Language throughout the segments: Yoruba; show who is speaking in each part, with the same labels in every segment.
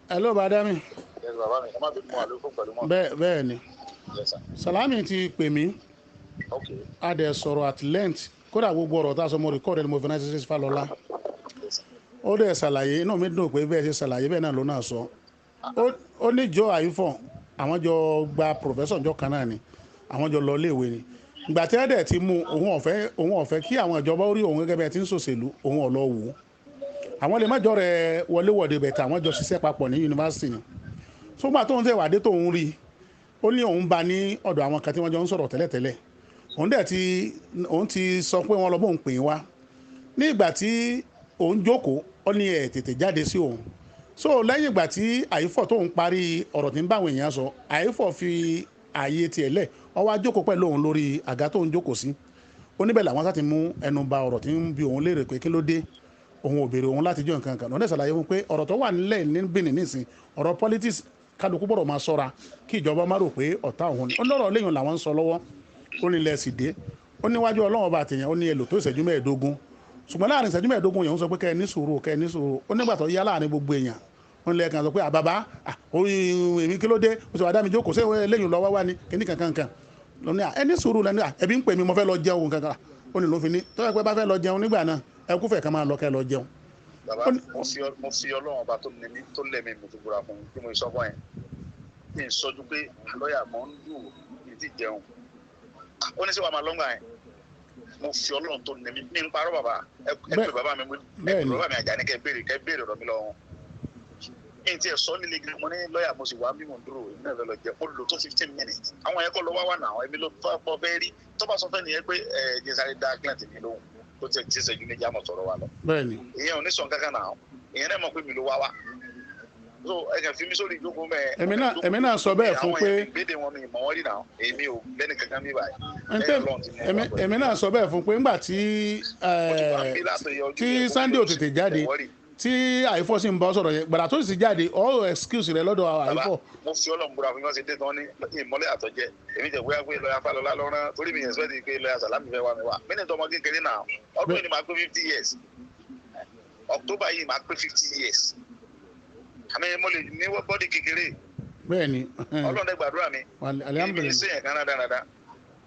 Speaker 1: Hello, bàdá mi.
Speaker 2: Yes, bàbá mi, ẹ má bínú àlọ́ fún pẹ̀lú mọ́.
Speaker 1: Bẹ́ẹ̀ bẹ́ẹ̀ ni.
Speaker 2: Yes, sir.
Speaker 1: Salami ti pè mí.
Speaker 2: Ok.
Speaker 1: A dẹ̀ sọ̀rọ̀ at length. Kódà gbogbo ọ̀rọ̀ tá a sọ, mo record ẹ̀, mo fi ránṣẹ́ sí Fálọlá.
Speaker 2: Yes, sir.
Speaker 1: Ó dẹ̀ ṣàlàyé, inú mi dùn pé bẹ́ẹ̀ ṣe ṣàlàyé, bẹ́ẹ̀ náà ló náà sọ. Ó ní Joe Àyífọ̀n, àwọn jọ gba professor jọ kan náà ni, àwọn jọ lọ iléèwé ni. Ìgbà tí ẹ̀ dẹ̀ ti mú òun, ọ̀fẹ́ òun ọ̀fẹ́ kí àwọn ìjọba ó rí òun gẹ́gẹ́ bẹ́ẹ̀ tí ń ṣòṣèlú, òun ọ̀ lọ wò ó. Àwọn lè má jọ rẹ̀ wọléwọ̀de bẹ̀tẹ̀, àwọn jọ ṣiṣẹ́ papọ̀ ní yunifásitì ni. Sógbà tóun tẹ̀ wádé tóun rí i, ó ní òun bá ní ọ̀dọ̀ àwọn kan tí wọ́n jọ ń sọ̀rọ̀ tẹ́lẹ̀tẹ́lẹ̀. Òun dẹ̀ ti òun ti sọ pé wọ́n lọ bóun pè é wá. Ní ìgbà tí òun jókòó, ó ní ẹ̀ tètè jáde sí òun. So lẹ́yìn ìgbà tí Àyífọ̀ tóun parí ọ̀rọ̀ tí ń bá àwọn èèyàn sọ, Àyífọ̀ fi ààyè tiẹ̀ lẹ̀, ó wá jókòó pẹ̀lú òun lórí àga tóun jókòó sí. Ó níbẹ̀ làwọn sá ti mú ẹnu ba ọ̀rọ̀ tí ń bi òun léèrè pé kí ló dé òun ò béèrè òun láti jọ nǹkan kan. Lọ́dẹ̀ ṣàlàyé fún pé ọ̀rọ̀ tó wà nílẹ̀ ní Benin nísìn, ọ̀rọ̀ politics, kálukú gbọ́dọ̀ máa ṣọ́ra kí ìjọba má rò pé ọ̀tá òun ni. Ó lọ́rọ̀ lẹ́yìn làwọn ń sọ lọ́wọ́. Ó ní ilẹ̀ sì dé. Ó níwájú Ọlọ́run ọba àtẹ̀yàn, ó ní èlò tó ìṣẹ́jú 15, ṣùgbọ́n láàrin ìṣẹ́jú 15 yẹn, ó sọ pé kẹ́ ẹ ní sùúrù, kẹ́ ẹ ní sùúrù. Ó nígbà tó yá, láàrin gbogbo èèyàn, ó ní lẹ́ẹ̀kan sọ pé àbàbá èmi, kí ló dé? Ó sì wá dá mi jókòó, ṣé lẹ́yìn lọ́wọ́ wá ní kíní kankan kan lóní ẹ ní sùúrù lẹ́nu. Ẹbí ń pè mí, mo fẹ́ lọ jẹun kankan. Ó ní ló fi ní tọ́jú pé bá fẹ́ lọ jẹun nígbà náà, ẹ kúfẹ̀ kan máa lọ kẹ́ lọ jẹun.
Speaker 2: Bàbá, mo fi Ọlọ́run ọba tó ní mi tó lẹ̀ mí, mo fi búra fún un bí mo sọ fún ẹ. Mi ń sọjú pé lọ́ọ̀yà mọ̀ ń dùn mí ti jẹun. Ó ní sọ wàá máa lọ́ngbà yẹn. Mo fi Ọlọ́run tó ní mi, mi ń parọ́, bàbá. Ẹ pè bàbá mi, ẹ pè bàbá mi Àjàní, kẹ́ béèrè ọ̀rọ̀ mi lọ́wọ́. Mi ti ẹ̀ sọ nílé gidi, mo ní lọ́ọ̀yà, mo sì wá bí mo ń dúró, èmi náà fẹ́ lọ jẹ. Mo lò tó 15 minutes. Àwọn yẹn kọ́ lọ wá wà náà, èmi ló fọ́ fẹ́ rí. Tó bá sọ fẹ́ nìyẹn pé ẹ jẹ́ sáré dá client mi lóhùn, tó tiẹ̀ tí ìṣẹ́jú 2 àmọ̀ sọ̀rọ̀ wa lọ. Ìyẹn ò ní sọ̀n kankan náà, ìyẹn náà mọ̀ pé mi ló wá wá. So ẹ kàn fi mí sórí ìjókòó mẹ́.
Speaker 1: Èmi náà sọ bẹ́ẹ̀ fún pé
Speaker 2: àwọn èèyàn gbédè wọn, mi mọ̀ wọ́n rí náà, èmi ò lẹ́nu kankan bí báyìí.
Speaker 1: Èmi náà sọ bẹ́ẹ̀ fún pé ńgbà tí Sunday ò tètè jáde, tí Àyífọ́ sì ń bọ́ sọ̀rọ̀ yẹn, gbàrà tó sì jáde, all excuse rẹ lọ́dọ̀ Àyífọ́.
Speaker 2: Mo fi Ọlọ́run búra fún mi, wọ́n ṣe dé tán ní ìmọ́lẹ̀ àtọ́jẹ́. Èmi jẹ́ bóyá pé lọ́yà Fálọlá lọ́rán torí mi expect pé lọ́yà Sàlámì fẹ́ wá mi wá. Mí ní tọmọ kékeré náà, ọdún yìí ni màá pé 50 years. October yìí màá pé 50 years. Àmì mo lè ní body kékeré. Ọlọ́run dẹ́ gbàdúrà mi. Èmi ṣe yẹn kan dáradára.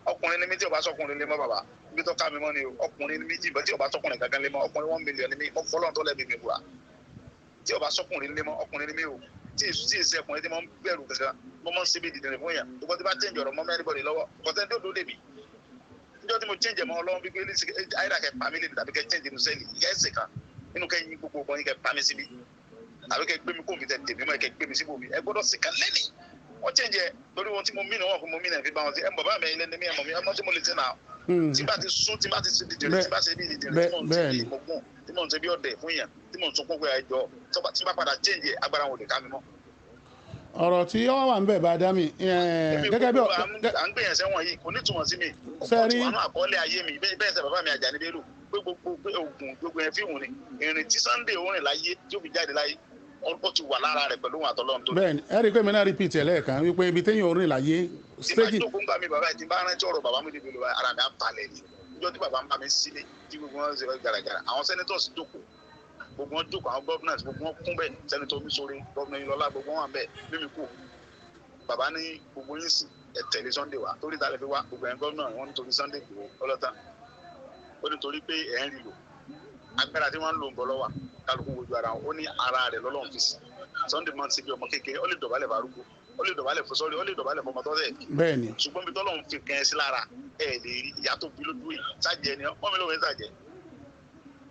Speaker 2: Ọkùnrin ní mi tí o bá sọkùnrin lé mọ́, bàbá ibi tó ká mi mọ́ ni o. Ọkùnrin ní mi tí o bá sọkùnrin kankan lé mọ́, ọkùnrin 1 million ní mi. Mo fọlọ́n tó lẹ́bi mi búra, tí o bá sọkùnrin lé mọ́, ọkùnrin ní mi o. Tí ì ṣe ọkùnrin tí mo ń bẹ̀rù kankan, mo mọ̀ ń ṣe bí dìdìrín fún yàn. Gbogbo tí bá change ọ̀rọ̀ mọ́ mẹ́rin lọ́wọ́ kọ́tẹ́ tó dó dèbí níjọ́ tí mo change mọ́ Ọlọ́run bí pé àyíra kẹ́ pa mí lè tàbí kẹ́ change inú sẹ́ẹ̀lì ìyá ẹ̀sẹ̀ kan nínú kẹ́ yín gbogbo ọgbọ́n yín, kẹ́ pa mí síbi tàbí kẹ́ gbé mi kó mi tẹ̀ tèmi mọ́, kẹ́ gbé mi síbò mi, ẹ gbọ́dọ̀ sì kan lẹ́nìí. Wọ́n change ẹ lórí wọn tí mo mí ni wọn kò mo mí náà fi bá wọn sí ẹ. Bàbá mi ilé ní mi, ẹ mọ̀ mi, ẹ mọ̀ tí mo lè ṣe náà. Tí bá ti sún, tí bá ti ṣe dìdìrín, tí bá ṣe bí dìdìrín, tí mò ń ṣe bí mọ̀gún, tí mò ń ṣe bí ọ̀dẹ̀ fún yàn, tí mò ń sunkún pé ẹjọ́, tí bá padà change ẹ, agbára wọn ò lè ká mi mọ́.
Speaker 1: Ọ̀rọ̀ tí ó wà ń bẹ̀ bá dá mi gẹ́gẹ́ bí
Speaker 2: à ń gbìyànjú sẹ́wọ̀n yìí kò ní túmọ̀ sí mi.
Speaker 1: Sẹ́rí.
Speaker 2: Ọ̀pọ̀ tí wọn náà àkọọ́lẹ̀ ayé mi bẹ́ẹ̀ sẹ́. Bàbá mi Àjàní Bello pé gbogbo pé oògùn gbogbo yẹn fíìmù ni. Ìrìn tí Sunday orin láyé tí ó fi jáde láyé, ó ti wà lára rẹ̀ pẹ̀lú òun àtọ́lọ́run tó ní.
Speaker 1: Bẹ́ẹ̀ni, ẹ rí i pé mi náà repeat ẹ̀ lẹ́ẹ̀kan wípé ibi téèyàn orin láyé
Speaker 2: Tí bá
Speaker 1: stage.
Speaker 2: jókòó ń gbà mí, bàbá yìí, tí bá rántí ọ̀rọ̀ bàbá mi débi lọ, ara mi á balẹ̀ ni. Níjọ́ tí bàbá ń bá mi sílé, tí gbogbo wọn ṣe gàràgàrà, àwọn senators jókòó, gbogbo wọn jókòó, àwọn governors gbogbo wọn kún bẹ́ẹ̀, senator Omisore, governor Ilọlá, gbogbo wọn wà bẹ́ẹ̀. Mímí kù, bàbá ní gbogbo yín sì ẹ tẹ̀lé Sunday wá. Torí ta lè fi wá? Gbogbo ẹ̀ governor wọn nítorí Sunday Igboho ọlọ́tàn. Ó nítorí pé ẹ̀ ń rí lò agbára tí wọ́n ń lò ń bọ̀ lọ́wọ́ kálukú wojú ara wọn. Ó ní ara rẹ̀ lọ́lọ́run fi sí. Sunday máa ń ṣe bí ọmọ kékeré, ó lè dọ̀bálẹ̀ farúgbó, ó lè dọ̀bálẹ̀ fún sọ́rí, ó lè dọ̀bálẹ̀ fọmọ tọ́sẹ̀. Ṣùgbọ́n bí tọ́lọ́run fi kẹ́ ẹ sí lára ẹ lè rí ìyá tó bí lójú yìí sájẹ ni wọ́n mi lóun ń sàjẹ́,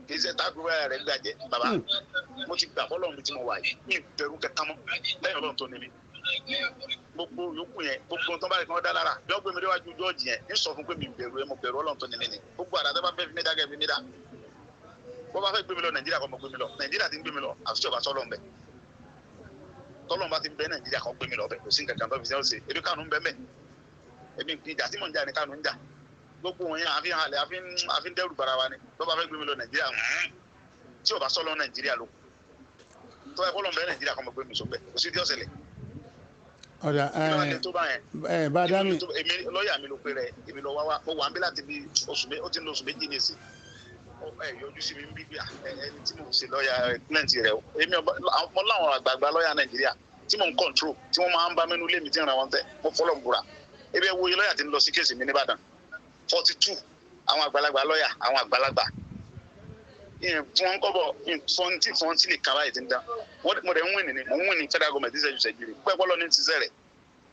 Speaker 2: kì í ṣe táàbù báyà rẹ̀ gbàjẹ́. Bàbá, mo ti gbà fọlọ́run bí tí mo wà yìí, mi ì bẹ̀rù kẹta mọ́ lẹ́yìn Ọlọ́run tó ní mi. Gbogbo yòókù yẹn, gbogbo tó bá rí kí wọ́n dá lára bí wọ́n gbé mi déwájú jọ́ọ̀jì yẹn, ń sọ fún pé mi bẹ̀rù ẹ, mo bẹ̀rù Ọlọ́run tó ní mi ni. Gbogbo àrà tó bá fẹ́ fi mí dá, kẹ́ fi mí dá. Bó bá fẹ́ gbé mi lọ Nàìjíríà, kọ́ mọ gbé mi lọ Nàìjíríà. Ti ń gbé mi lọ, àfi tí o bá sọ́ lọ́n bẹ̀. Tọ́lọ́n bá ti bẹ Nàìjíríà, kọ́ gbé mi lọ bẹ̀. Kò sí nǹkan kan tó fi sẹ́wọ́n ṣe. Ebi Kánú ń bẹ́ mẹ́, ebi ìjà tí mò ń jà ní Kánú ń jà. Gbogbo wọn yẹn àfi hàn lẹ, àfi ń dẹ́rù bara wa ni. Bó bá fẹ́ gbé mi lọ Nàìjíríà, tí o bá sọ́ lọ Nàìjíríà ló tó ẹ kọ́ lọ́n bẹ Nàìjíríà, kọ́ mọ gbé mi sọ bẹ́ẹ̀. Kò sí tí ó ṣẹlẹ̀.
Speaker 1: Ọ̀dà.
Speaker 2: Kí ló wá dé tó bá yẹn?
Speaker 1: Ẹ bá dá mi.
Speaker 2: Èmi lọ́ọ̀yà mi ló pe rẹ̀, èmi lọ wá wá. Mo wà ń bí láti bí oṣù ó ti ń lo oṣù 2 ní ìsìn. Ẹ yọjú sí mi ń bí bí ẹni tí mò ń ṣe lọ́ọ̀yà client rẹ o. Èmi mo láwọn àgbààgbà lọ́ọ̀yà Nàìjíríà tí mò ń control, tí wọ́n máa ń bá mẹ́nu lé mi tí ń ra wọn tẹ́. Mo fọlọ́ ń búra. Ebi ẹ wo iye lọ́ọ̀yà tí ń lọ sí case mi nìbàdàn, 42, àwọn àgbàlagbà lọ́ọ̀yà, àwọn àgbàlagbà ìyẹn fún wọn kọ́bọ̀ fọ́ntì fọ́ntì lè kaba yìí ti ń dán. Mo dẹ̀ ń win ní, mo ń win ní federal government ṣẹ́jú ṣẹ́jú rẹ̀ pẹ́ pọ́lọ́ ní ti sẹ́rẹ̀.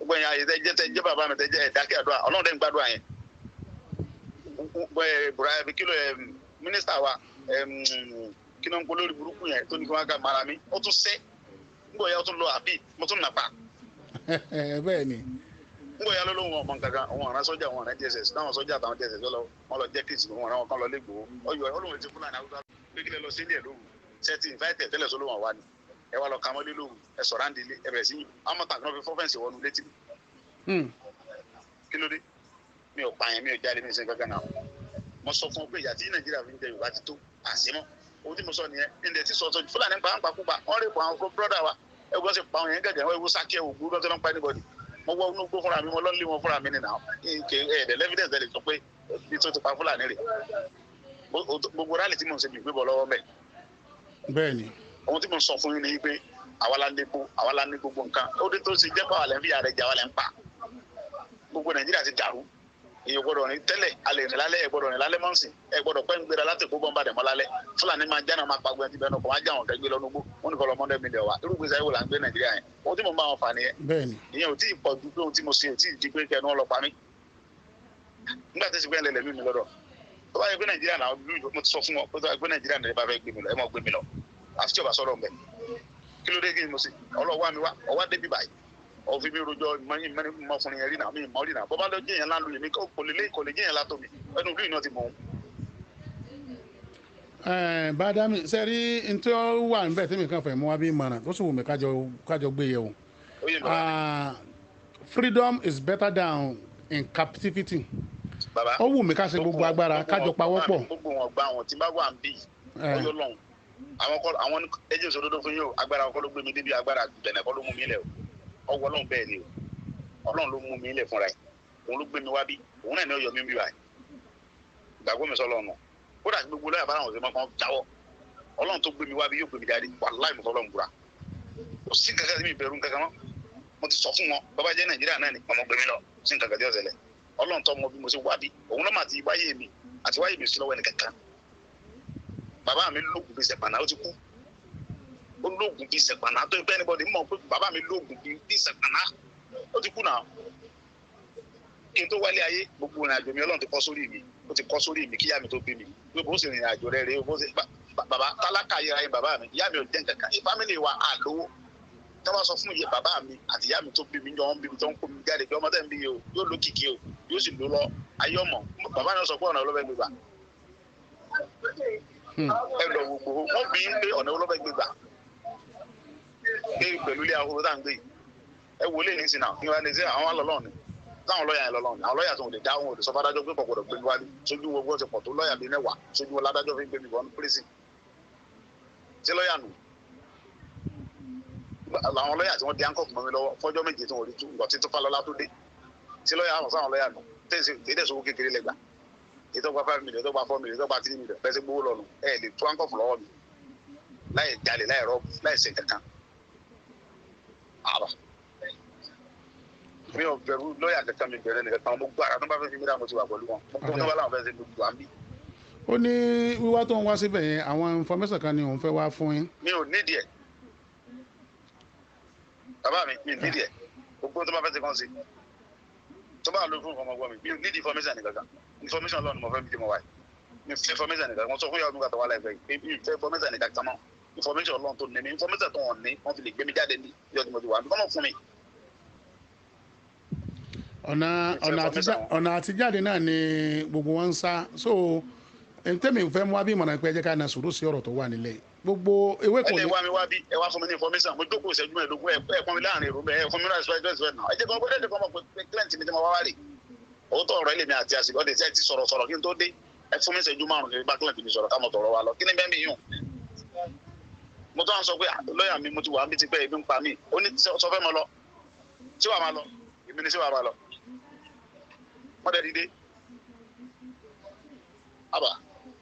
Speaker 2: Gbogbo ẹ̀yìn ayé tẹ́ jẹ́ bàbá mi tẹ́ jẹ́ ẹ̀dákẹ́ àdúrà, Ọlọ́run dẹ̀ ń gbàdúrà yẹn. Bùrọ̀ kí ló mínísítà wa, kí ló ń pọ̀ lórí burúkú yẹn tó ní kí wọ́n ká mara mi, ó tún sẹ́ ńgbọ̀ ya, ó tún lọ àbí mo tún nàpa.
Speaker 1: Bẹ́ẹ̀ ni.
Speaker 2: Ńgbọ̀ ya ló lóun ọmọ kankan, òun ọ̀ràn sọ́jà, òun ọ̀ràn DSS, táwọn sọ́jà àtàwọn DSS lọ wọn lọ jẹ́ kéèsì, òun ọ̀ràn wọn kan lọ lẹ́gbọ̀ọ́ ọyọ olóhùn ti Fúlàní Haúsá pé kílẹ̀ lọ sílẹ̀ lóru sẹ́tì ìfáìtẹ̀ tẹ́lẹ̀ sọ lóhùn àwa ni ẹ wá lọ ka mọ́lé lóru, ẹ sọ̀rọ̀ àǹdí ilé, ẹ bẹ̀rẹ̀ sí amọ̀tà kan fi fọ́fẹ́ǹsì wọnú létí mi. Kí ló dé? Mi ò pààyàn, mi ò jáde, mi ò sin kankan náà. Mo sọ fún ọ pé ìyà tí Nàìjíríà fi ń jẹ Yorùbá ti tó àṣemọ́. Ohun tí mo sọ nìyẹn. Ǹdẹ̀ tí sọ̀tọ̀ Fúlàní pa ń pa kúpa, wọ́n rè pa àwọn brọ́dà wa, ẹ gbọ́n sì pa àwọn yẹn gẹ̀gẹ̀, wọ́n ewu sákẹ́ ògbó lọ́tọ́ lọ́n pa anybody. Mo wọ inú gbó fúnra mi, mo lọ́n lé wọn fúnra mi nìyà. Ẹ̀ẹ́dẹ̀ lẹ́fídẹ̀nsì ẹ̀ lè sọ pé bí tó ti pa Fúlàní rè. Gbogbo rálì tí mò ń ṣe mi gbé bọ̀ lọ́wọ́ mẹ́.
Speaker 1: Bẹ́ẹ̀ni.
Speaker 2: Ohun tí mo sọ fún yín ni pé àwa la lépo, àwa la ní gbogbo nǹkan. Ó dé tó ṣe jẹ́ pé àwa lẹ́ ń fi ààrẹ jẹ, àwa lẹ́ ń pa. Gbogbo Nàìjíríà ti dàrú. Èyí gbọ́dọ̀ rìn tẹ́lẹ̀, alẹ́ rìn lálẹ́, ẹ gbọ́dọ̀ rìn lálẹ́ mọ́sìn, ẹ gbọ́dọ̀ pẹ́ ń gbéra láti kó bọ́ńbà dẹ̀mọ́ lálẹ́. Fúlàní máa jáná máa pagbẹ́ ti bẹ́ẹ̀ náà, kò máa já àwọn kẹgbẹ́ lọ́nu gbó, wọ́n ní kọ́ lọ mọ́ndé mílíọ̀nù wa. Irú gbèsè ayé wo là ń gbé Nàìjíríà yẹn? Ohun tí mo ń bá wọn fà nìyẹn.
Speaker 1: Bẹ́ẹ̀ni.
Speaker 2: Ìyẹn ò tí ì pọ̀ ju pé ohun tí mo ṣe ò tí ì di pé kẹnu wọn lọ pa mí. Nígbà tí ṣùgbọ́n ẹlẹ́lẹ́mí mi lọ́dọ̀. Tó bá yẹ pé Nàìjíríà náà, mo ti sọ fún wọn pé tó bá yẹ pé Nàìjíríà náà bá fẹ́ gbé mi lọ, ẹ mọ̀ gbé mi lọ. Àfi tí ò bá sọ̀rọ̀ mbẹ̀. Kí ló dé kí ni mo ṣe? Ọlọ́wọ́ mi wá, ọwá débi báyìí. Òfin mi rojọ́ mọ́fúnni yẹn rí náà, mi mọ́ rí náà. Bọ́bá lọ jẹ́yàn láńlú yèmí, kò lè kò lè jẹ́yàn látọ̀ mi. Ẹnu ìlú iná ti mọ̀ ọ́n.
Speaker 1: Bàdámì sẹ́rí n tí ó wà níbẹ̀ tí mi kàn fẹ́ mú wá bí ìmọ̀ràn tó sì wù mí kájọ gbé yẹ̀ wò. Freedom is better than in captivity. Ó wù mí ká ṣe gbogbo agbára kájọ pawọ́pọ̀.
Speaker 2: Gbogbo wọn gba àwọn tí bá wà ń bì ọyọ lọ́hùn. Àwọn kọ́ àwọn ẹjẹ ìṣòdodo fún yín o, agbára kọ́ ló gbé mi débi, agbára bẹ̀nẹ̀ kọ́ ló mú mi lẹ̀ o. Ọwọ́ Ọlọ́run bẹ́ẹ̀ ni o, Ọlọ́run ló mú mi lẹ̀ fúnra ẹ̀, òun ló gbé mi wá bí, òun náà ní ọyọ mi bí wa. Ìgbàgbọ́ mi sọ lọ́nà kódà gbogbo lọ́yà bá àwọn ọ̀sẹ̀ mọ́kàn jáwọ́. Ọlọ́run tó gbé mi wá bí yóò gbé mi jáde, wàláì mo fọlọ́run búra. Kò sí nǹkan kan tí mi bẹ̀rù nǹkan kan mọ́. Mo ti sọ fún wọn, bàbá jẹ́ Nàìjíríà náà ni ọmọ gbé mi lọ, sí nǹkan kan tí ó ṣẹlẹ̀. Ọlọ́run tó mọ bí mo ṣe wá bí, òun náà mà ti wáyé mi àti wáyé mi sí lọ́wọ́ ẹnì kankan. Bàbá mi lóògùn bíi sẹ̀pànà, ó ti kú. Ó lóògùn bíi sẹ̀pànà tó pẹ́ anybody mọ̀ pé bàbá mi lóògùn bíi sẹ̀pànà, ó ti kú náà. Kí n tó wálé ayé, gbogbo ìrìn àjò mi Ọlọ́run ti kọ́ sórí mi, ó ti kọ́ sórí mi kíyá mi tó bí mi. Pé bó ṣe rìnrìn àjò rẹ̀ rèé, bó ṣe bàbá tálákà yẹra yẹn bàbá mi, ìyá mi ò jẹ́ nǹkan kan. Fámìlì wa à lówó. Tí wọ́n bá sọ fún iye bàbá mi àti ìyá mi tó bí mi jọ ń bí mi tó ń kó mi jáde pé ọmọ tẹ́ ń bí o, yóò lókìkí o, yóò sì lò lọ ayé ọmọ. Bàbá mi sọ pé ọ̀nà ọlọ́fẹ́ gbégbà. Ẹ lọ gbogbo wọn bí ń pé ọ̀nà ọlọ́fẹ́ gbégbà. Pé pẹ̀lú ilé ahoro tá à ń gbé yìí. Ẹ wọlé ní sinà, ní wàá ní sẹ́ àwọn alọ́lọ́ ni. Táwọn lọ́ọ̀yà yẹn lọ́lọ́ ni. Àwọn lọ́ọ̀yà tó ń lè dá wọn ò lè sọ fádájọ́ pé kò gbọdọ̀ gbé mi wá ní. Sójú wo gbọ́dọ̀ ti pọ̀ tó lọ́ọ̀yà bíi mẹ́wàá, sójú wo ládájọ́ fi ń gbé mi wọnú prison. Ṣé lọ́ọ̀yà nù? Àwọn lọ́ọ̀yà tí wọ́n di handcuff mọ́ mi lọ́wọ́ fọ́jọ́ méje tí wọ́n rí tú, nǹkan tí tó Fálọlá tó dé. Ṣé lọ́ọ̀yà àwọn sáwọn lọ́ọ̀yà nù? Tẹ́lẹ̀ sówó kékeré lẹ́gbà. Ètò gba 5 million, ètò gba 4 million, ètò gba 3 million, bẹ́ẹ̀ sẹ́ gbowó lọ́nu. Ẹ lè tú handcuff lọ́wọ́ mi. Láì jalè, láì rọ́ọ̀bù, láì ṣe kankan. Àbà. Mi ò bẹ̀rù lọ́ọ̀yà kankan, mi bẹ̀rẹ̀ nìkan kan, mo gbára tó bá fẹ́ fi mí dá, mo ti wà pẹ̀lú wọn. Mo gbọ́n tó bá láwọn fẹ́ ṣe gbogbo à ń bí.
Speaker 1: Ó ní wíwá tó ń wá síbẹ̀ yẹn, àwọn information kan ni òun fẹ́ wá fún yín.
Speaker 2: Mi ò nídìí ẹ̀. Bàbá mi, mi ò nídìí ẹ̀. Gbogbo tó bá fẹ́ ṣe kàn sí. Tó bá lọ fún ọmọ mi, mi ò nídìí information nìkan kan. Information lọ́nà mo fẹ́ bí mo wà yìí. Mi fẹ́ information nìkan. Mo sọ fún ìyàwó mi kàtà wà láìpẹ́ yìí. Mi fẹ́ information nìkan kan mọ́. Information lọ́nà tó ní mi, information tó wọ̀n ní, wọ́n fi lè gbé mi jáde ní ìjọ tí mo ti wà. Kọ́mọ̀ fún mi.
Speaker 1: Ọ̀nà àtijáde náà ni gbogbo wọn ń sá. So tẹ́mi fẹ́ mú wá bí ìmọ̀ràn pé ẹ jẹ́ ká na sùúrù sí ọ̀rọ̀ tó wà nílẹ̀. Gbogbo ewé kò ní.
Speaker 2: Ẹ lè wá mi wá bí, ẹ wá fún mi ní information, mo jókòó ìṣẹ́jú mẹ́ẹ̀ẹ́dógún, ẹ pọ́n mi láàrin èrò bẹ́ẹ̀, ẹ fún mi láàrin ìṣẹ́jú náà. Ẹ jẹ́ kí wọ́n gbọ́dọ̀ kọ́ mọ̀ pé client mi ti mọ wá wá rè. Òótọ́ ọ̀rọ̀ ẹlẹ́mi àti àsìkò ọ̀dẹ̀ tí ẹ ti sọ̀rọ̀ sọ̀rọ̀ kí n tó dé. Ẹ fún mi ìṣẹ́jú márùn-ún kí n bá client mi sọ̀rọ̀ ká mọ̀ tọ̀rọ̀ wa lọ. Kí ni bẹ́ẹ̀ mi yùn? Mo tó à ń sọ pé lọ́ọ̀yà mi mo ti wà níbi ti pẹ́ ebi ń pa mí. Ó ní sọ fẹ́ mọ lọ. Ṣé wàá máa lọ? Èmi ni ṣé wàá máa lọ? Wọ́n dẹ̀ dìde. Àbà.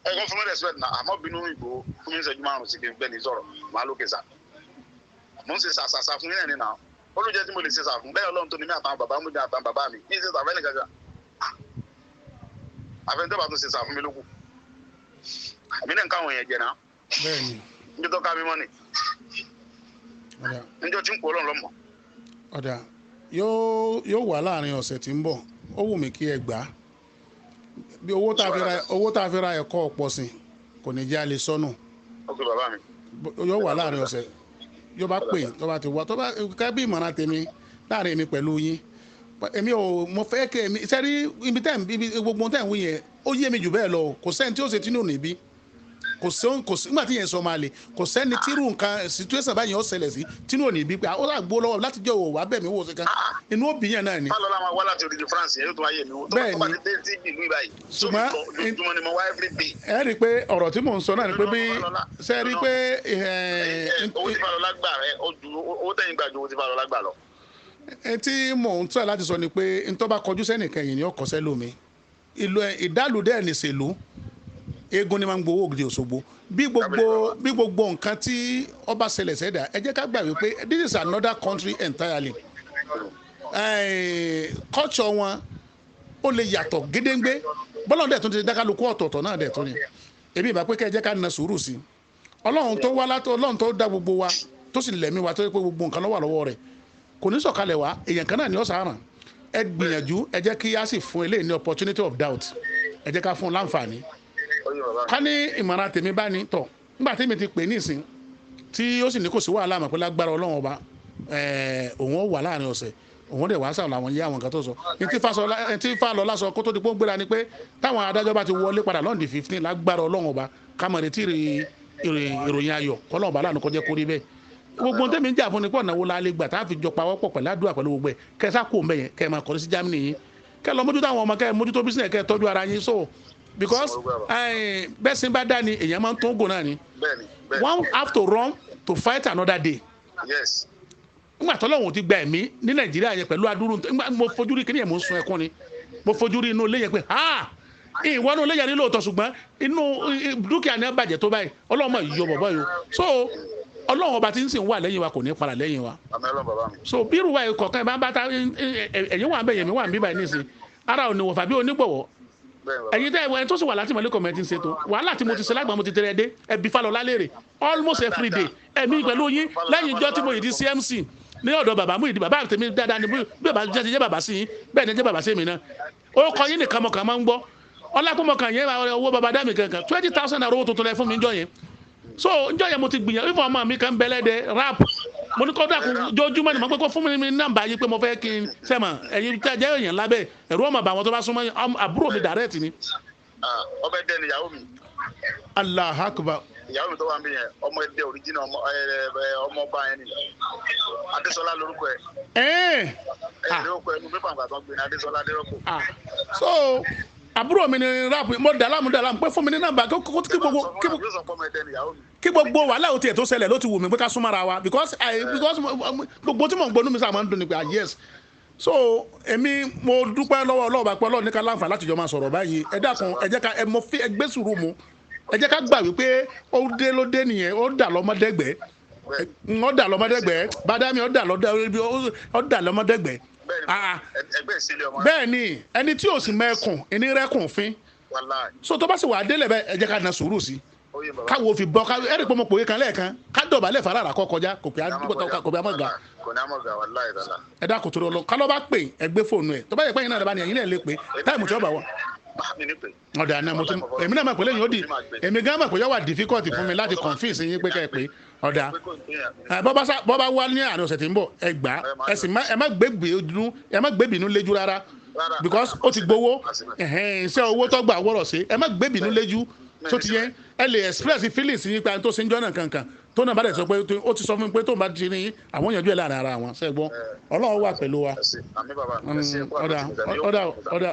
Speaker 2: Ẹ̀kọ́ fún mi respect náà, àmọ́ bínú Ìgbòho fún mi ìṣẹ́jú 5 sí kí n bẹ́ẹ̀ ní sọ̀rọ̀, màá lókè sà. Mo ń ṣe sàṣàṣà fún yín náà nínú àwọn olùjẹ́ tí mo lè ṣe sà fún bẹ́ẹ̀. Ọlọ́run tó ní mí àtàwọn bàbá mi, àtàwọn bàbá mi ní ṣe sà fẹ́ nìkan kan. Àfẹnutẹ́ bá tún ṣe sà fún mi lókù, àmì náà ń káwọn èèyàn jẹ náà.
Speaker 1: Bẹ́ẹ̀ni.
Speaker 2: Níjọ́ tó ká mi mọ́ ni.
Speaker 1: Ọ̀dà.
Speaker 2: Níjọ́ tí ń kó Ọlọ́run lọ́mọ.
Speaker 1: Ọ̀dà, yóò wà láàrin ọ̀sẹ̀ tí ń bọ̀. Ó wù mí kí ẹ gbà á bí owó tá a fi ra, owó tá a fi ra ẹ̀kọ́ ọ̀pọ̀ sìn kò ní jẹ́ a lè sọnù.
Speaker 2: Ok, bàbá mi.
Speaker 1: Yóò wà láàrin ọ̀sẹ̀, yóò bá pè, tó bá ti wá, tó bá kẹ́ bí ìmọ̀ràn tèmi láàrin èmi pẹ̀lú yín. Èmi ò mo fẹ́ kẹ́ èmi sẹ́rí ibi tẹ́ ń ibi gbogbo tẹ́ ń wí yẹn, ó yé mi jù bẹ́ẹ̀ lọ o. Kò sẹ́ni tí ó ṣe tí ní òní bí kò sí, kò sí nígbà tí yẹn sọ máa lè, kò sẹ́ni tírú nǹkan situation báyìí ó ṣẹlẹ̀ sí tí ní òní bí pé ó rà gbó lọ́wọ́ láti jẹ́ òwò wá bẹ̀ mí wò sí kan, inú òbí yẹn náà ni.
Speaker 2: Fálọ́lá máa wá láti odidi France yẹn, yóò tún wáyé mi wò.
Speaker 1: Bẹ́ẹ̀
Speaker 2: tó bá
Speaker 1: ni.
Speaker 2: ti dé sí ìlú ìbáyìí.
Speaker 1: Ṣùgbọ́n-
Speaker 2: Ojoojúmọ́ ni mo wá, every day.
Speaker 1: Ẹ rí i pé ọ̀rọ̀ tí mò ń sọ náà ni pé bí ṣe rí i pé
Speaker 2: Owó tí Fálọ́lá gbà rẹ, ó ju owó tẹ̀yìn gbà ju owó tí Fálọ́lá gbà lọ.
Speaker 1: Ẹ tí mò ń tọ́ láti sọ ni pé ntọ́ bá kọjú sẹ́nìkan yìí ni ó kọsẹ́ lómi ìlú ẹ ìdálùdẹ́ nìṣèlú eégún ni máa ń gbowó ògidì Òṣogbo. Bí gbogbo nǹkan tí ó bá ṣẹlẹ̀ sẹ́dá, ẹ jẹ́ ká gbà wípé this is another country entirely. Culture wọn ó lè yàtọ̀ gédéǹgbé, bọ́lá dẹ̀ tún ti dákàlùkù ọ̀tọ̀ọ̀tọ̀ náà dẹ̀ tún ni. Èmi ìbá pé kẹ́ ẹ jẹ́ ká na sùúrù sí i. Ọlọ́run tó wá látọ̀, Ọlọ́run tó dá gbogbo wa, tó sì lẹ̀mí wa, tó yẹ pé gbogbo nǹkan ló wà lọ́wọ́ rẹ̀, kò ní sọ̀kalẹ̀ wá, èèyàn kan náà ni ó sàáràn. Ẹ gbìyànjú, ẹ jẹ́ kí á sì fún eléyìí ní opportunity of doubt, ẹ jẹ́ ká fún un láǹfààní.
Speaker 2: Ó yé bàbá mi.
Speaker 1: Ká ní ìmọ̀ràn tèmi bá ní tọ̀ nígbà tí mi ti pè ní ìsìn tí ó sì ní kò sí wàhálà, àmọ́ pé lágbára Ọlọ́run Ọba, òun ó wà láàrin ọ̀sẹ̀, òun dẹ̀ wá sàrò àwọn yé àwọn nǹkan tó sọ ní tí Fálọlá sọ kó tó di pé ó gbéra ni pé táwọn adájọ́ bá ti wọlé padà lọ́ndì 15, lágbára Ọlọ́run Ọba, ká mọ̀ retí ìròyìn ayọ̀. Kọ́lọ́run Ọba láàánú kọjá kórí bẹ́ẹ̀. Gbogbo tẹ́mi ń jà fún ni pé ọ̀nà wo la lè gbà tá a fi jọ pawọ́pọ̀ pẹ̀lú àdúrà pẹ̀lú gbogbo ẹ̀, kẹ́ ẹ sá kó mbẹ́ yẹn, kẹ́ ẹ máa kọrí sí Germany yín, kẹ́ ẹ lọ mójútó àwọn ọmọ, kẹ́ ẹ mójútó business, kẹ́ ẹ tọ́jú ara yín. So because bẹ́ẹ̀ sì bá dá ni èèyàn máa ń tó gò náà ni.
Speaker 2: Bẹ́ẹ̀ni, bẹ́ẹ̀ni.
Speaker 1: One have to run to fight another day. Nígbà tó lọ́wọ́n ti gba ẹ̀mí ní Nàìjíríà yẹn pẹ̀lú adúrú, nígbà mo fojú rí kíní yẹn, mo ń sun ẹkún ni. Mo fojú rí inú ilé yẹn pé ha, ìwọ inú ilé yẹn ní lóòótọ́, ṣùgbọ́n inú dúkìá ni ẹ bàjẹ́ tó báyìí. Ọlọ́run mọ̀ yọ bọ̀bọ̀ yìí o. So Ọlọ́run Ọba tí ń sìn wà lẹ́yìn wa, kò ní padà lẹ́yìn wa.
Speaker 2: Àmín Ọlọ́run, bàbá mi.
Speaker 1: So bí irú wa yìí kọ̀ọ̀kan ẹ̀ bá ń bá ta ẹ̀yìn wà ń bẹ̀, yẹ̀mí wà ń bí báyìí nísìn, ara ò ní wọ̀fà bí onígbọ̀wọ́.
Speaker 2: Bẹ́ẹ̀ni, bàbá.
Speaker 1: Ẹ̀yin tẹ́ ẹ̀ tó sì wà láti mọ̀lẹ́ kọ̀mẹ́ntì ń ṣètò wàhálà tí mo ti ṣe lágbàá, mo ti tẹ̀lé dé ẹbí Fálọlá léèrè almost every day. Ẹ̀mí pẹ̀lú yín lẹ́yìn ìjọ tí mo yìí di CMC ní ọ̀dọ̀ bàbá mú ìdí bàbá tèmi dáadáa ni. Bí bàbá jẹ́ ti jẹ́ bàbá sí yín, bẹ́ẹ̀ ni jẹ́ bàbá sí mi náà. Ó kọ yín nìkan mọ̀kàn máa ń gbọ́ ọlákùnmọ̀kàn yẹn, owó bàbá dá mi kankan, ₦20,000 owó tuntun lẹ fún mi njọ́ yẹn. So njọ́ yẹn mo ti gbìyànjú ìfọ̀ ọmọ mi kan bẹ́lẹ́dẹ̀ rap, mo ní kọ́ dàkún jojúmọ́ ni mo pé kó fún mi ní nọ́mbà yín pé mo fẹ́ kí n sẹ́mọ̀ ẹ̀yin tí a jẹ́ èèyàn lábẹ́ ẹ̀rú ọmọ bàwọn tó bá súnmọ́ yín, àbúrò mi direct ni.
Speaker 2: Ah, ọbẹ̀ dẹ́ ni ìyàwó mi.
Speaker 1: Allah akbar.
Speaker 2: Ìyàwó mi tó wà ń bí yẹn, ọmọ ẹdẹ original, ọmọ ẹ ẹ ọmọ ọba yẹn ni. Adésọlá lórúkọ ẹ.
Speaker 1: Ẹ̀ẹ́n.
Speaker 2: Ẹ lórúkọ ẹ ní pépà àgbà tó ń gbé ní Adésọlá Adérọ́pò.
Speaker 1: Ah, so àbúrò mi ni rap. Mo dàlámù dàlámù pé fún mi ní nọ́mbà kí gbogbo kí
Speaker 2: yóò sọ pé ọmọ ẹdẹ ni ìyàwó mi.
Speaker 1: Kí gbogbo wàhálà ò tiẹ̀ tó ṣẹlẹ̀ ló ti wù mí pé ká súnmọ́ ara wa, because gbogbo tí mò ń gbónú mi sáà máa ń dùn ní pé ah yes. So èmi mo dúpẹ́ lọ́wọ́ Ọlọ́run bá pẹ́ Ọlọ́run ní ká láǹfà láti jọ máa sọ̀rọ̀ báyìí. Ẹ dákun, ẹ jẹ́ ká ẹ mọ fi ẹ gbé sùúrù mu, ẹ jẹ́ ká gbà wípé ó dé ló dé nìyẹn, ó dà lọ́mọdẹ́gbẹ́, ó dà lọ́mọdẹ́gbẹ́ bàdámi, ó dà lọ́mọdẹ́gbẹ́.
Speaker 2: Bẹ́ẹ̀ni.
Speaker 1: Ah, ah.
Speaker 2: Ẹgbẹ́ ìsílẹ̀ ọmọ.
Speaker 1: Bẹ́ẹ̀ ni, ẹni tí ò sì mẹ́kùn ẹni rẹ́kùn fín.
Speaker 2: Wàláì.
Speaker 1: So tó bá sì wà á délẹ̀ bẹ́ẹ̀, ẹ jẹ́ ká na sùúrù sí i,
Speaker 2: Ó yé bàbá.
Speaker 1: káwo fi bọ́ ká ẹ̀rí pé mo pòye kan lẹ́ẹ̀kan, ká dọ̀bálẹ̀ farara kọ́ kọjá kò pé kò pé amọ̀gà.
Speaker 2: Kò ní amọ̀gà, wàláì dàlà.
Speaker 1: Ẹ dákun tó lọ kálọ́ bá pè, ẹ gbé fóònù ẹ̀. Tó bá yẹ pé ẹ̀yin náà bá ní ẹ̀yin náà lè pè time tí ó bá wà.
Speaker 2: Mi ní pè.
Speaker 1: Ọ̀dà náà mo tún èmi náà mọ̀ pé lẹ́yìn ó di èmi gan mọ̀ pé yóò wà difficult fún mi láti confuse yín pé kẹ́ ẹ pé ọ̀dà.
Speaker 2: Pé kò ní yàn.
Speaker 1: Ẹ, bọ́ bá wá ní àárín ọ̀sẹ̀ tí ń bọ̀, ẹ gbà á. Ẹ sì má ẹ má gbé bínú, ẹ má gbé bínú léjú rárá, because ó ti gbowó ẹ̀hẹ́n, iṣẹ́ owó tó gbà wọ́rọ̀ sí. Ẹ má gbé bínú léjú tó ti yẹn. Ẹ lè express feelings yín pé àwọn tó ṣe ń jọ́ náà kankan tó náà bá dẹ̀ sọ pé ó ti sọ fún mi pé tó ń bá ti ní àwọn yanjú ẹ̀ láàrin ara wọn. Ṣẹ́gbọ́n Ọlọ́run wà pẹ̀lú wa.
Speaker 2: Ẹ ṣé, àmín bàbá mi. Ẹ ṣé, ẹ kú
Speaker 1: Ọ̀dà
Speaker 2: àdúrà tì mí.
Speaker 1: ọ̀dà ọ̀dà.